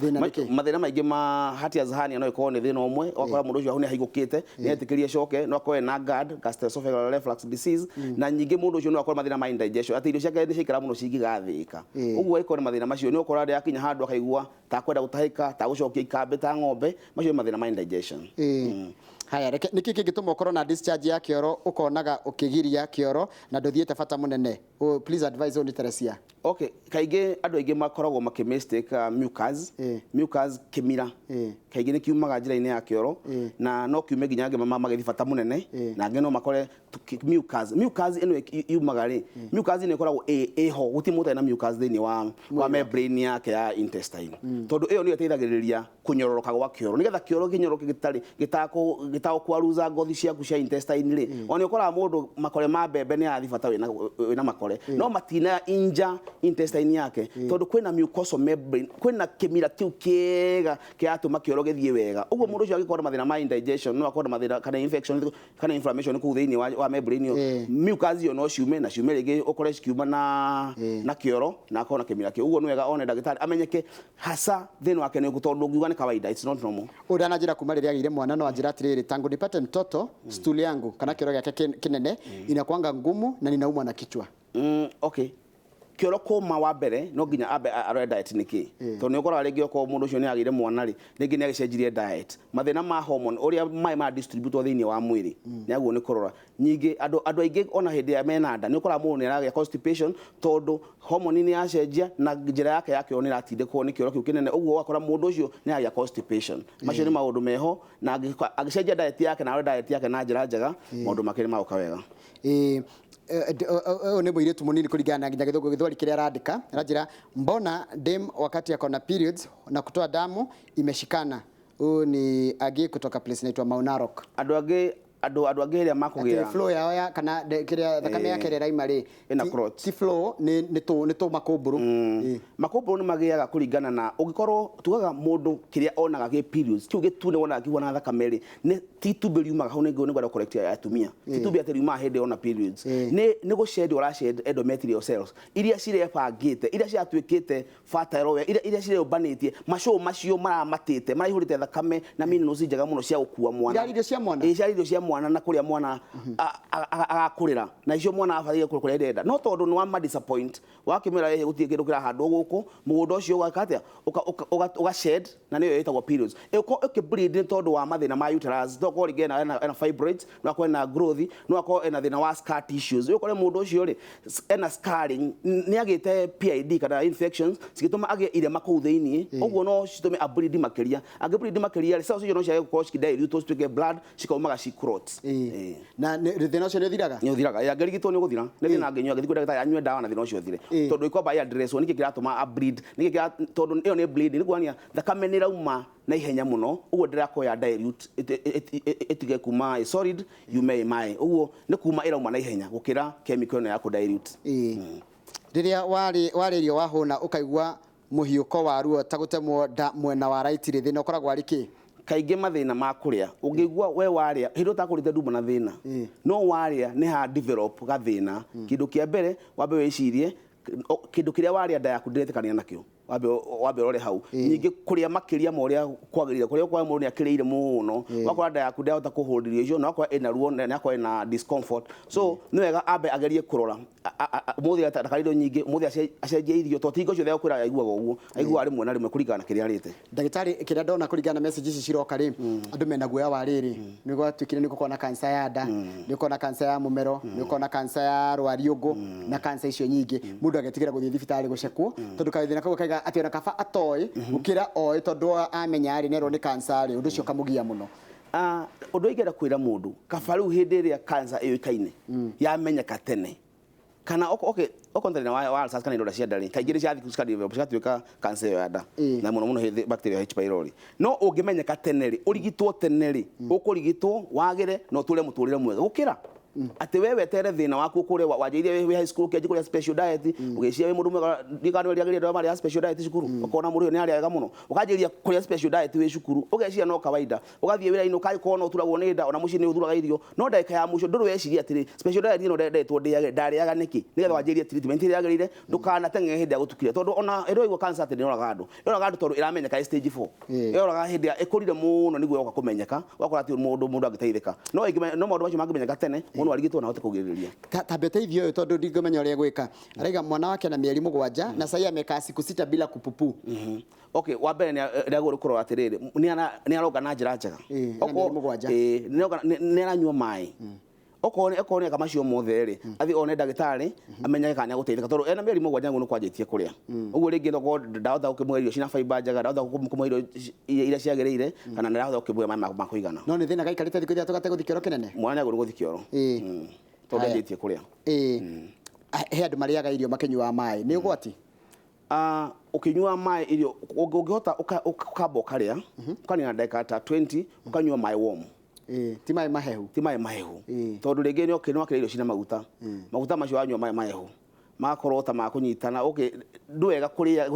Thĩna nĩ kĩ? Mathĩna maingĩ ma hiatus hernia no ĩkorwo nĩ thĩna ũmwe. Ũgakora mũndũ ũcio nĩ ahingũkĩte, nĩ etĩkĩrie coke, no akorwo ena GERD, gastroesophageal reflux disease, na nyingĩ mũndũ ũcio no akorwo mathĩna ma indigestion, atĩ irio ciake nĩ ciaikara mũno cingĩgathĩka. Ũguo ĩkorwo nĩ mathĩna macio, nĩ ũkora rĩrĩa akinya handũ akaigua ta kwenda gũtahĩka, ta gũcokia ikambĩ ta ng'ombe. Macio nĩ mathĩna ma indigestion. Ĩĩ. Haya, reke, nĩkĩ kĩngĩtũma ũkorwo na discharge ya kĩoro, ũkonaga ũkĩgiria kĩoro na ndũthiĩte bata mũnene? Oh, please advise. Ũyũ nĩ Teresia. Okay, kaingĩ andũ aingĩ makoragwo makĩ mistake mucus. Mucus, kĩmira, kaingĩ nĩ kiumaga njĩra-inĩ ya kĩoro, na no kiume nginya angĩ magĩthiĩ bata mũnene, na angĩ no makore mucus ĩno yumaga rĩ, mucus ĩno ĩkoragwo ĩho. Gũtirĩ mũndũ ũtarĩ na mucus thĩinĩ wa membrane yake ya intestine, tondũ ĩyo nĩyo ĩteithagĩrĩria kũnyororoka gwa kĩoro, nĩgetha kĩoro kĩnyoroke gĩtarĩ gĩtagũkwaruza ngothi ciaku cia intestine rĩ. Ona nĩ ũkoraga mũndũ makore ma mbembe nĩ arathiĩ bata wĩna makore, no matina inja intestine yake, tondũ kwĩna mucosal membrane, kwĩna kĩmira kĩu kĩega kĩratũma kĩoro gĩthiĩ wega. Ũguo mũndũ ũcio angĩkorwo na mathĩna ma indigestion, no akorwo na mathĩna kana infection kana inflammation kũu thĩinĩ wa membrane ĩyo, mucus ĩyo no ciume, na ciume rĩngĩ ũkore cikiuma na kĩoro, na akorwo na kĩmira kĩu. Ũguo nĩ wega one ndagĩtarĩ amenyeke hasa thĩna wake nĩ ũrĩkũ, tondũ ũngiuga nĩ kawaida, it's not normal. Ũyũ ndananjĩra kuma rĩrĩa agĩire mwana, no anjĩra atĩrĩrĩ, tangu nipate mtoto stool yangu kana kĩoro gĩake kĩnene inakuanga ngumu na ninaumwa na kichwa. Okay, kĩoro kũma, wa mbere no nginya ambe arore diet nĩkĩ, tondũ nĩ ũkoraga rĩngĩ okorwo mũndũ ũcio nĩ agĩire mwana rĩ, rĩngĩ nĩ agĩcenjirie diet, mathĩna ma hormone, ũrĩa maĩ ma distribute thĩinĩ wa mwĩrĩ, nĩ aguo nĩ kũrora. Nyingĩ andũ aingĩ ona hĩndĩ ĩrĩa mena nda, nĩ ũkoraga mũndũ nĩ aragĩa constipation, tondũ hormone nĩ yacenjia na njĩra yake ya kĩoro nĩ ĩratindĩkwo nĩ kĩoro kĩu kĩnene. Ũguo ũgakora mũndũ ũcio nĩ agĩa constipation. Macio nĩ maũndũ meho, na angĩcenjia diet yake na arore diet yake na njĩra njega, maũndũ make nĩ magoka wega. Ĩĩ, ũyũ nĩ mũirĩtu mũnini kũringana na nginya gĩthũngũ gĩthweri kĩrĩa arandĩka. Aranjĩra, mbona dem wakati ako na periods na kutoa damu imeshikana? Huyu ni Agi kutoka place inaitwa Maunarok. Andũ angĩ ĩrĩa makũgĩa Atĩ flow yao ya kana kĩrĩa thakame yake ĩrĩa ĩraima rĩ, Ĩna clot. Ti flow, nĩ tũ makũmbũrũ. Ĩĩ. Makũmbũrũ nĩ magĩaga kũringana na ũngĩkorwo tugaga mũndũ kĩrĩa onaga gĩ periods kĩu gĩtune wonaga kĩhuana thakame rĩ, nĩ ti itumbĩ riumaga hau. Nĩ ngwenda correct ya atumia, ti itumbĩ atĩ riumaga hĩndĩ ona periods. Nĩ gũshed ũrashed endometrial cells iria cirebangĩte, iria ciratuĩkĩte fertile we, iria cireyũmbanĩtie, macũũ macio maramatĩte maraihũrĩte thakame na minerals njega mũno cia gũkua mwana. Irarĩ irio cia mwana? Ĩĩ, ciarĩ irio cia mwana na kũrĩa mwana agakũrĩra, na icio mwana abataire kũrĩa ndenda, no tondũ nĩ wama disappoint, wakĩmwĩra ĩhĩ gũtirĩ kĩndũ kĩrahandwo gũkũ mũgũnda ũcio, ũgaka atĩa, ũga shed, na nĩyo ĩtagwo periods. Ĩko ĩkĩ bleed nĩ tondũ wa mathĩna ma uterus. No akorwo rĩngĩ ena fibroids, no akorwo ena growth, no akorwo ena thĩna wa scar tissues. Ũkore mũndũ ũcio rĩ, ena scarring, nĩ agĩte PID kana infections cigĩtũma agĩe irema kũu thĩinĩ. Ũguo no citũme a bleed makĩria. Angĩ bleed makĩria rĩ, cells icio no ciage gũkorwo cikĩdilute cituĩke blood, cikaumaga ci clots. Ĩĩ. Na thĩna ũcio nĩ ũthiraga? Nĩ ũthiraga. Angĩrigitwo nĩ ũgũthira. Nĩ thĩna angĩnyua, angĩthiĩ kwĩ ndagĩtarĩ anyue ndawa na thĩna ũcio ũthire, tondũ ĩkwamba ĩ address nĩkĩ kĩratũma a bleed, nĩkĩ kĩra, tondũ ĩyo nĩ bleed, nĩ kuonania thakame nĩ ĩrauma na ihenya mũno. Ũguo ndĩrakorwo ya dilute, ĩtige kuma ĩ solid yume ĩ maĩ. Ũguo nĩ kuma ĩrauma na ihenya gũkĩra chemical ĩno ya kũ dilute. Ĩĩ. Rĩrĩa warĩrio wahũna ũkaigua mũhiũko wa ruo ta gũtemwo nda mwena wa right rĩ, thĩna ũkoragwo arĩ kĩ? Kaingĩ mathĩna ma kũrĩa. Ũngĩigua we warĩa hĩndĩ ũtakũrĩte nduma na thĩna, no warĩa nĩ ha develop gathĩna, kĩndũ kĩa mbere wambe wĩcirie kĩndũ kĩrĩa warĩa nda yaku ndĩretĩkania nakĩo. Wambe ũrore hau. Ningĩ kũrĩa makĩria ma ũrĩa kwagĩrĩire, kũrĩa ũkora mũndũ nĩ akĩrĩire mũno, wakora nda yaku ndĩrahota kũhold irio icio, na wakora ĩna ruo na yakora ĩna discomfort. So nĩ wega ambe agerie kũrora ũmũthĩ ndakarĩa irio nyingĩ, ũmũthĩ acenjie irio, tondũ ti hingo ciothe egũkwĩra aiguaga ũguo, aiguaga rĩmwe na rĩmwe kũringana na kĩrĩa arĩte. Ndagĩtarĩ, kĩrĩa ndona kũringana na message ici ciroka rĩ, andũ mena guoya wa rĩrĩ, nĩ gwatuĩkire nĩ gũkorwo na cancer ya nda, nĩ gũkorwo na cancer ya mũmero, nĩ gũkorwo na cancer ya rwariũngũ na cancer icio nyingĩ, mũndũ agetigĩra gũthiĩ thibitarĩ gũcekwo tondũ kathĩna kau kaiga atĩ ona kaba atoĩ gũkĩra oĩ, tondũ amenya rĩ nerwo nĩ cancer rĩ, ũndũ ũcio ũkamũgia mũno. Ũndũ ingĩenda kwĩra mũndũ, kaba rĩu hĩndĩ ĩrĩa cancer ĩũĩkaine yamenyeka tene, kana okay, okorwo thĩna wa ulcers kana ironda cia nda rĩ, kaingĩ nĩ ciathiĩ cikadevelop cigatuĩka cancer ĩyo ya nda, na mũno mũno hĩndĩ bacteria H pylori. No ũngĩmenyeka tene rĩ, ũrigitwo tene rĩ, ũkũrigitwo wagĩre na ũtũre mũtũrĩre mwega gũkĩra atĩ we wetere thĩna waku ũkũre wanjĩrĩrie wĩ high school ũkĩanjia kũrĩa special diet, ũgĩciria wĩ mũndũ mwega, ndikana nĩ ũrĩa marĩa special diet cukuru, ũkona mũndũ ũyũ nĩ arĩa wega mũno, ũkanjĩrĩria kũrĩa special diet wĩ cukuru, ũgeciria no kawaida, ũgathiĩ wĩra-inĩ ũgakorwo no ũturagwo nĩ nda, ona mũciĩ nĩ ũthuraga irio, no ndagĩka ya mũico ndũrĩ weciria atĩrĩ special diet ĩno ndetwo ndĩage, ndarĩaga nĩkĩ, nĩgetha wanjĩrĩrie treatment ĩrĩa yagĩrĩire, ndũkanateng'ere hĩndĩ ya gũtukire, tondũ ona ĩrĩa ũigua cancer atĩ nĩyoraga andũ, ĩroraga andũ tondũ ĩramenyeka ĩ stage 4, ĩroraga hĩndĩ ya ĩkũrire mũno nĩguo yoka kũmenyeka, ũgakora atĩ mũndũ angĩteithĩka, no no maũndũ macio mangĩmenyeka tene, mũndũ arigitwo na ahote kũgirĩrĩria. Ta ũteithio ũyũ tondũ ndingĩmenya ũrĩa gwĩka, araiga mwana wake na mĩeri 7 na sai amekaa siku 6 bila kupupu. Okay, wa mbere nĩ agĩrĩirwo kũrora atĩrĩrĩ, nĩ aronga na njĩra njega. Ena mĩeri 7. Nĩ aranyua maĩ. Okorwo nĩ eka macio mothe rĩ, athiĩ one ndagĩtarĩ, amenyeke kana nĩ agũteithĩka, tondũ ena mĩeri 7 nĩguo nĩ kwanjĩtie kũrĩa. Ũguo rĩngĩ no korwo ndahota gũkĩmũhe irio cina fiber njega, ndahota gũkĩmũhe irio iria ciagĩrĩire, kana ndahota gũkĩmũhe maĩ ma kũigana. No nĩ thĩna gaikarĩte thikũ 3 gategũthiĩ kĩoro kĩnene? Mwana nĩ agĩrĩirwo gũthiĩ kĩoro. Tondũ ndanjĩtie kũrĩa. He andũ marĩaga irio makĩnyuaga maĩ, nĩ ũgwati? Ũkĩnyua maĩ irio, ũngĩhota ũkamba ũkarĩa, ũkanina ndagĩka ta 20, ũkanyua maĩ warm. Ti maĩ mahehu. Ti maĩ mahehu. Tondũ rĩngĩ nĩ wakĩrĩa irio cina maguta. Maguta macio wanyua maĩ mahehu, magakorwo ta makũnyitana. Okay, ndwega kũrĩa,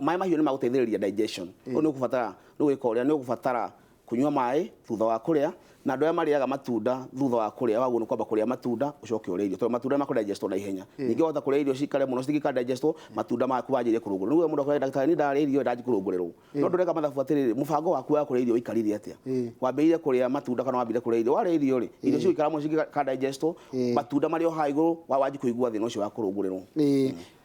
maĩ mahiũ nĩ magũteithĩrĩria digestion. Ũguo nĩ ũkũbatara, nĩ ũgwĩka ũrĩa, nĩ ũkũbatara kũnyua maĩ thutha wa kũrĩa, na andũ arĩa marĩaga matunda thutha wa kũrĩa, wagwo nĩ kwamba kũrĩa matunda ũcoke ũrĩe irio, tondũ matunda makũ digestwo na ihenya. Ningĩ wahota kũrĩa irio cikare mũno citingĩka digestwo, matunda maku wanjĩrĩrie kũrũngũrĩrwo. Rĩu mũndũ akwĩra ndagĩtarĩ, niĩ ndarĩa irio ndanjia kũrũngũrĩrwo. No ndũreka mathabu atĩrĩrĩ, mũbango waku wa kũrĩa irio ũikarire atĩa? Wambĩrĩire kũrĩa matunda kana wambĩrĩire kũrĩa irio? Warĩa irio rĩ, irio cigũikara mũno cingĩka digestwo, matunda marĩ o haha igũrũ, wanjie kũigua thĩna ũcio wa kũrũngũrĩrwo.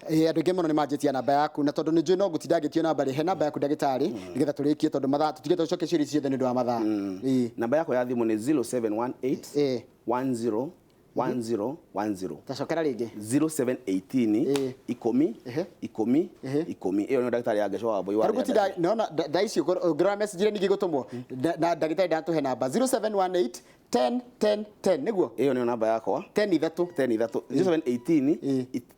Andũ aingĩ mũno nĩ manjĩtie namba yaku, na tondũ nĩ njũĩ no ngũtinda ngĩtio namba rĩ, he namba yaku ndagĩtarĩ, nĩgetha tũrĩkie, tondũ mathaa tũtige tũcoke ciũria ciothe nĩ ũndũ wa mathaa. Namba yakwa ya thimũ nĩ zero seven one eight one zero one zero one zero. Tacokera rĩngĩ. Zero seven eighteen ikũmi, ikũmi, ikũmi. Ĩyo nĩyo ndagĩtarĩ ya Ngeco wa Wambui wa Tarĩu gũtinda, Rĩanda. nĩwona, thaa ici ũngĩrora message iria ningĩ igũtũmwo, na ndagĩtarĩ ndatũhe namba zero seven one eight ten ten ten, nĩguo? Ĩyo nĩyo namba yakwa. Ten ithatũ. Ten ithatũ. Zero seven eighteen,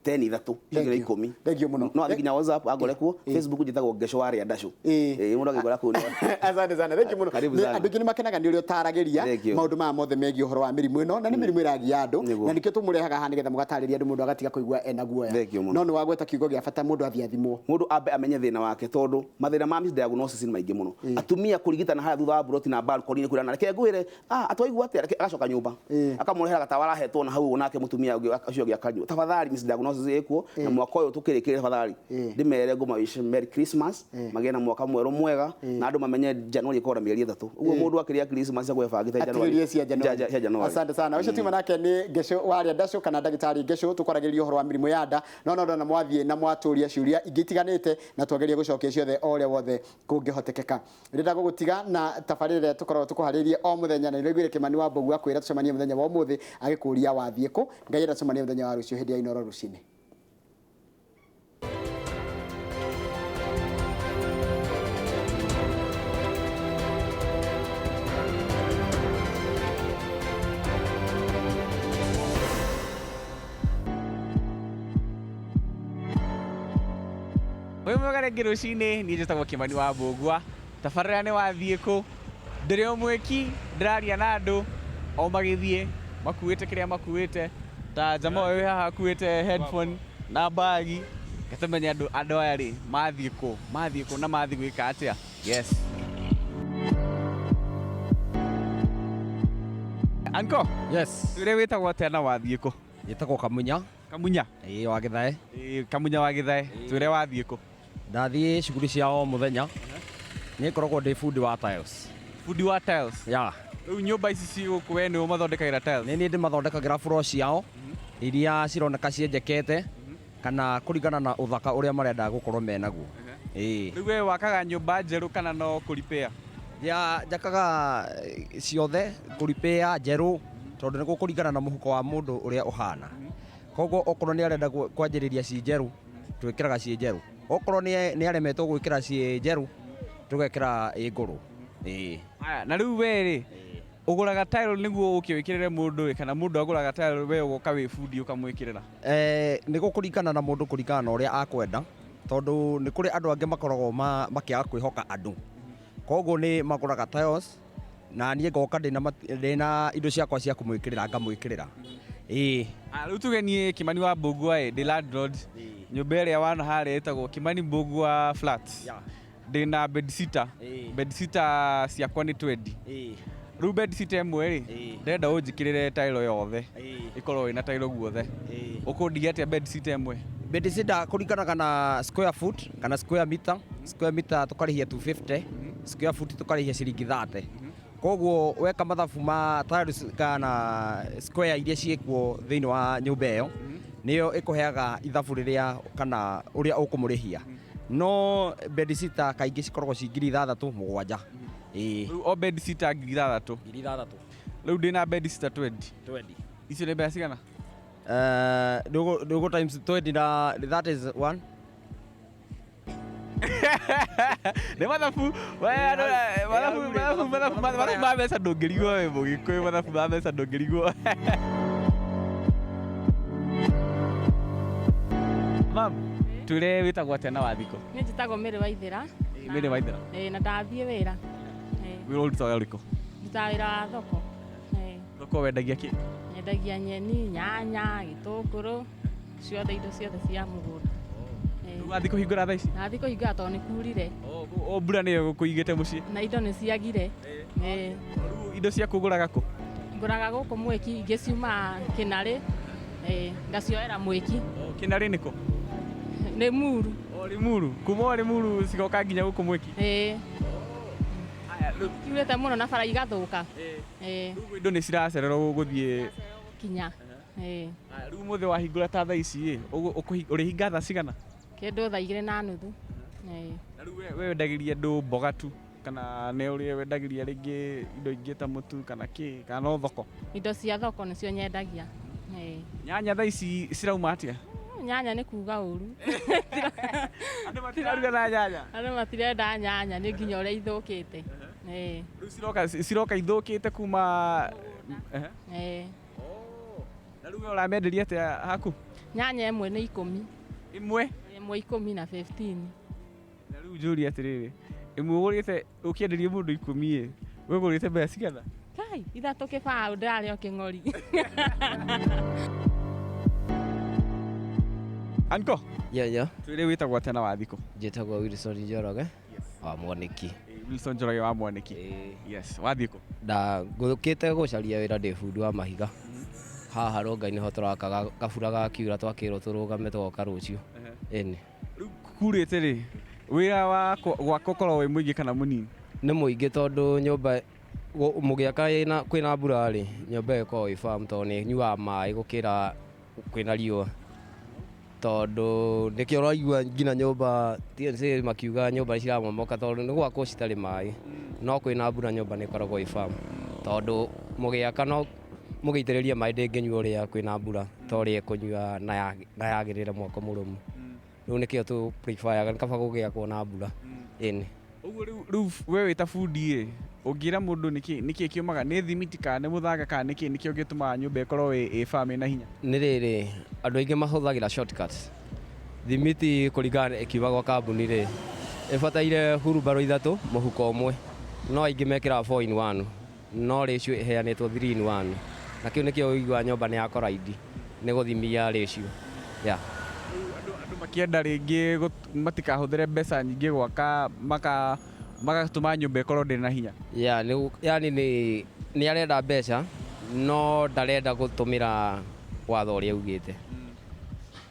ten ithatũ. Thank Igĩrĩ you. ikũmi. Thank you mũno. No athiĩ nginya WhatsApp angore kuo, Facebook njĩtagwo Ngeco wa Rĩandacũ. Mũndũ angĩngora kũu nĩ Asante sana. Thank you mũno. Karibu Nĩ sana. andũ aingĩ nĩ makenaga nĩ ũrĩa ũtaragĩria Thank you. maũndũ maya mothe megiĩ ũhoro wa mĩrimũ ĩno, na nĩ mĩrimũ ĩragia andũ, na nĩkĩo tũmũrehaga haha nĩgetha mũgatarĩria andũ, mũndũ agatiga kũigua ena guoya. Thank you mũno. No nĩ wagweta kiugo gĩa bata, mũndũ athiĩ athimwo. Mũndũ ambe amenye thĩna wake, tondũ mathĩna ma misdiagnosis nĩ maingĩ mũno. Atumia kũrigitana harĩa thutha wa buroti na balcony-inĩ kwĩrana, reke ngwĩre, atwaigua atĩa, reke agacoka nyũmba. Akamũrehera gatawa arahetwo na hau ũguo, nake mũtumia ũngĩ ũcio ũngĩ akanyua. Tafadhali misdiagnosis ĩkuo, na mwaka ũyũ tũkĩrĩkĩrĩria tafadhali. Ndĩmere ngũma wish Merry Christmas, magĩe na mwaka mwerũ mwega, na andũ mamenye January ĩkoragwo na mĩeri 3. Ũguo mũndũ akĩrĩa Christmas agwĩbangĩte January. Atigĩrĩrie cia January. Cia January. Asante sana. Ũcio tiuma nake nĩ Ngeco wa Rĩandacũ kana ndagĩtarĩ Ngeco, tũkwaragĩrĩria ũhoro wa mĩrimũ ya nda. No no ndona mwathiĩ na mwatũria ciũria ingĩ itiganĩte, na twageria gũcokia ciothe o ũrĩa wothe kũngĩhotekeka. Ndĩrenda gũgũtiga na tabarĩra ĩrĩa tũkoragwo tũkũharĩirie o mũthenya, na nĩũraiguire Kĩmani wa Mbogu akwĩra tũcemanie mũthenya wa ũmũthĩ, agĩkũria wathiĩ kũ. Ngai enda tũcemanie mũthenya wa rũciũ hĩndĩ ya Inooro rũcinĩ. Wĩ mwega rĩngĩ rũcinĩ, niĩ njĩtagwo Kĩmani wa Mbũgua. Tabarĩra nĩ wathiĩ kũ? Ndĩrĩ o mwĩki, ndĩraria na andũ o magĩthiĩ makuĩte kĩrĩa makuĩte, ta jamaa ũyũ wĩ haha akuĩte headphone na bagi. Ngatũmenya andũ aya rĩ mathiĩ kũ, mathiĩ kũ na mathiĩ gwĩka atĩa. Yes. Anko? Yes. Ũrĩa wĩtagwo atĩa na wathiĩ kũ? Njĩtagwo Kamunya. Kamunya? Ĩĩ, wa Gĩthae. Ĩĩ, Kamunya wa Gĩthae. Ĩĩ. Twĩre wathiĩ kũ? Ndathiĩ cuguri cia o mũthenya. Niĩ ngoragwo ndĩ bundi wa tiles. Bundi wa tiles? Ya. Rĩu nyũmba ici ci gũkũ we nĩwe ũmathondekagĩra tiles? Nĩ niĩ ndĩmathondekagĩra floor ciao iria cironeka cienjekete kana kũringana na ũthaka ũrĩa marenda gũkorwo menaguo. Ĩĩ. Rĩu we wakaga nyũmba njerũ kana no kũripĩa? Ya, njakaga ciothe kũripĩa njerũ tondũ nĩ gũkũringana na mũhuko wa mũndũ ũrĩa ũhana. Koguo okorwo nĩ arenda kwanjĩrĩria ci njerũ, twĩkĩraga ci njerũ. Okorwo nĩ aremetwo gwĩkĩra ci njerũ, tũgekĩra ĩ ngũrũ. Ĩĩ. Aya, na rĩu we rĩ, ũgũraga tile nĩguo ũke wĩkĩrĩre mũndũ ĩ, kana mũndũ agũraga tile we ũgoka wĩ bundi ũkamwĩkĩrĩra? Nĩ gũkũringana na mũndũ kũringana na ũrĩa akwenda, tondũ nĩ kũrĩ andũ angĩ makoragwo makĩaga kwĩhoka andũ. Koguo nĩ magũraga tiles, na niĩ ngoka ndĩna indo ciakwa cia kũmwĩkĩrĩra ngamwĩkĩrĩra. Ĩĩ. Rĩu tuge niĩ Kimani wa Mbũgua ĩ, ndĩ landlord, nyũmba ĩrĩa wana harĩa ĩtagwo Kimani Mbũgua Flats. Ndĩna bedsitter. Bedsitter ciakwa nĩ 20. Rĩu bedsitter ĩmwe rĩ, ndĩrenda ũnjĩkĩrĩre tile yothe. Ĩkorwo ĩna tile guothe. Ũkũndigia atĩa bedsitter ĩmwe? Bedsitter kũringanaga na square foot kana square meter. Square meter tũkarĩhia 250, square foot tũkarĩhia ciringi 30. Koguo weka mathabu ma tiles kana square iria ciĩkuo thĩinĩ wa nyũmba ĩyo, nĩyo ĩkũheaga ithabu rĩrĩa kana ũrĩa ũkũmũrĩhia. No bedsitter kaingĩ cikoragwo ci ngiri ithathatũ mũgwanja. Ĩĩ. Rĩu o bedsitter ngiri ithathatũ. Ngiri ithathatũ. Rĩu ndĩna bedsitter 20. 20. Icio nĩ mbeca cigana? Ndugu times 20 na that is 1. Nĩ mathabu, we, andũ, mathabu, mathabu, mathabu, mathabu ma mbeca ndũngĩrigwo we Mũgĩkũyũ, mathabu ma mbeca ndũngĩrigwo. Mam, twĩre wĩtagwo atĩa na wathikũ? Niĩ njĩtagwo Mary Waithera. Ĩĩ, Mary Waithera. Ĩĩ, na ndathiĩ wĩra. Ĩĩ. Wĩra ũrutaga ũrĩkũ? Ndutaga wĩra wa thoko. Ĩĩ. Thoko wendagia kĩ? Nyendagia nyeni, nyanya, gĩtũngũrũ, ciothe indo ciothe cia mũgũnda. Rĩu wathiĩ kũhingũra thaa ici? Nathiĩ kũhingũra tondũ nĩ kurire. O mbura nĩyo ĩgũkũigĩte mũciĩ? Na indo nĩ ciagire. Ĩĩ. Rĩu indo ciaku ũgũraga kũ? Ngũraga gũkũ Mwĩki, ingĩ ciumaga Kĩnarĩ. Ĩĩ, ngacioera Mwĩki. Kĩnarĩ nĩ kũ? Rĩmuru. O Rĩmuru. Kuma o Rĩmuru cigoka nginya gũkũ Mwĩki? Ĩĩ. Kiurĩte mũno na bara igathũka. Ĩĩ. Rĩu indo nĩ ciracererwo gũthiĩ kinya. Ĩĩ. Aya, rĩu ũmũthĩ wahingũra ta thaa ici ĩ, ũrĩhinga thaa cigana? Kĩndũ thaa igĩrĩ na nuthu. Ĩĩ. Na rĩu we wendagĩria andũ mboga tu kana nĩ ũrĩ wendagĩria rĩngĩ indo ingĩ ta mũtu kana kĩ, kana no thoko? Indo cia thoko nĩcio nyendagia. Ĩĩ. Nyanya thaa ici cirauma atĩa? Nyanya nĩ kuga ũru. Andũ matiraruga na nyanya. Andũ matirenda nyanya nĩ nginya ũrĩa ithũkĩte. Ĩĩ. Rĩu ciroka ithũkĩte kuma Ĩĩ. Na rĩu we ũramenderia atĩa haku? Nyanya ĩmwe nĩ ikũmi. Ĩmwe? Ĩmwe ikũmi na 15. Na rĩu njũrie atĩrĩrĩ, ĩmwe ũgũrĩte ũkĩenderia mũndũ ikũmi ĩ, we ũgũrĩte mbeca cigana? Kai, ithatũ kĩbaũ ndĩrarĩa o kĩng'ori. Anko? Yeah, yeah. Twĩre wĩtagwo atĩa na wathikũ? Njĩtagwo Wilson Njoroge wa Mwaniki. Wilson Njoroge wa Mwaniki. Yes, wathiĩ kũ? Nda ngũkĩte gũcaria wĩra ndĩ bundi wa mahiga. Haha Rongai nĩho tũrakaga kabura gakiura twakĩrwo tũrũgame tũgoka rũciũ. Ĩni. Rĩu kurĩte rĩ, wĩra wa gwaka ũkoragwo wĩ mũingĩ kana mũnini? Nĩ mũingĩ tondũ nyũmba mũgĩaka kwĩna mbura rĩ, nyũmba ĩyo ĩkoragwo ĩ firm tondũ nĩ ĩnyuaga maĩ gũkĩra kwĩna riũa. Tondũ nĩkĩo ũraigua nginya nyũmba TNC makiuga nyũmba ciramomoka tondũ nĩ gwakwo citarĩ maĩ. No kwĩna mbura nyũmba nĩ ĩkoragwo ĩ firm. Tondũ mũgĩaka no mũgĩitĩrĩria maĩ ndĩngĩnyua ũrĩa kwĩna mbura ta ũrĩa ĩkũnyua na yagĩrĩre mwako mũrũmu. Rĩu nĩkĩo tũ prefer-aga, nĩ kaba gũgĩakwo na mbura. Ĩni. Ũguo rĩu we wĩ ta bundi ĩ, ũngĩra mũndũ nĩkĩ kĩũmaga, nĩ thimiti kana nĩ mũthanga kana nĩkĩ nĩkĩo gĩtũmaga nyũmba ĩkorwo ĩ firm ĩna hinya? Nĩ rĩrĩ, andũ aingĩ mahũthagĩra shortcuts. Thimiti kũringana na ĩkiuma gwa kambuni rĩ, ĩbataire hurumbarũ ithatũ mũhuko ũmwe. No aingĩ mekĩraga 4 in 1, no ratio ĩheanĩtwo 3 in 1. Na kĩu nĩkĩo ũiguaga nyũmba nĩ ya koraidi, nĩ gũthimia ratio. Yeah. Andũ makĩenda rĩngĩ matikahũthĩre mbeca nyingĩ gwaka, magatũma nyũmba ĩkorwo ndĩrĩ na hinya. Yeah, yani nĩ arenda mbeca, no ndarenda gũtũmĩra watho ũrĩa ugĩte.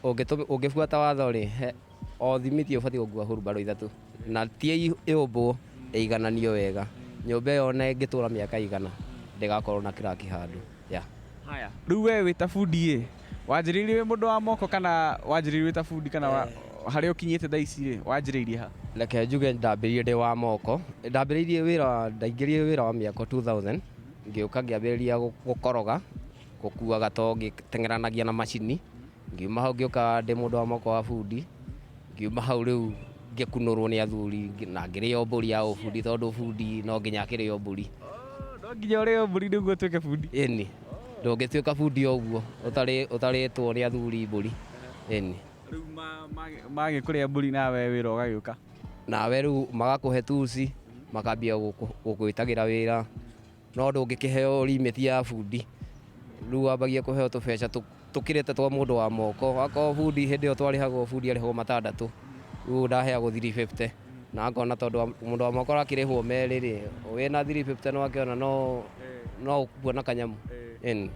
Ũngĩbuata watho rĩ, O thimiti ũbatiĩ gũkua hurumbarũ ithatũ na ti ĩũmbwo ĩigananio wega. Nyũmba ĩyo ona ĩngĩtũra mĩaka igana ndĩgakorwo na crack handũ, yeah. Haya, rĩu we wĩ ta bundi ĩ, wanjĩrĩirie wĩ mũndũ wa moko kana wanjĩrĩirie wĩ ta bundi kana harĩa ũkinyĩte thaa ici rĩ, wanjĩrĩirie ha? Reke njuge ndambĩrĩirie ndĩ wa moko. Ndambĩrĩirie wĩra, ndaingĩrire wĩra wa mĩako 2000, ngĩũka ngĩambĩrĩria gũkoroga, gũkua gato ngĩteng'eranagia na macini. Ngiuma hau ngĩũka ndĩ mũndũ wa moko wa bundi. Ngiuma hau rĩu ngĩkunũrwo nĩ athuri na ngĩrĩo mbũri ya ũbundi tondũ bundi no nginya akĩrĩo mbũri. No nginya ũrĩo mbũri nĩguo ũtuĩke bundi? Ĩni, ndũngĩtuĩka bundi o ũguo ũtarĩtwo nĩ athuri mbũri. Ĩni. Rĩu magĩkũrĩa mbũri nawe wĩra ũgagĩũka? Nawe rĩu magakũhe tuci, makambia gũgwĩtagĩra wĩra, no ndũngĩkĩheo limit ya bundi. Rĩu wambagia kũheo tũbeca tũkĩrĩte twa mũndũ wa moko. Akorwo bundi hĩndĩ ĩyo twarĩhagwo bundi arĩhagwo matandatũ, rĩu ndaheagwo 350. Na ngona tondũ mũndũ wa moko arakĩrĩhwo merĩ rĩ, wĩna 350 no akĩona no ũkuona kanyamũ. Ĩni.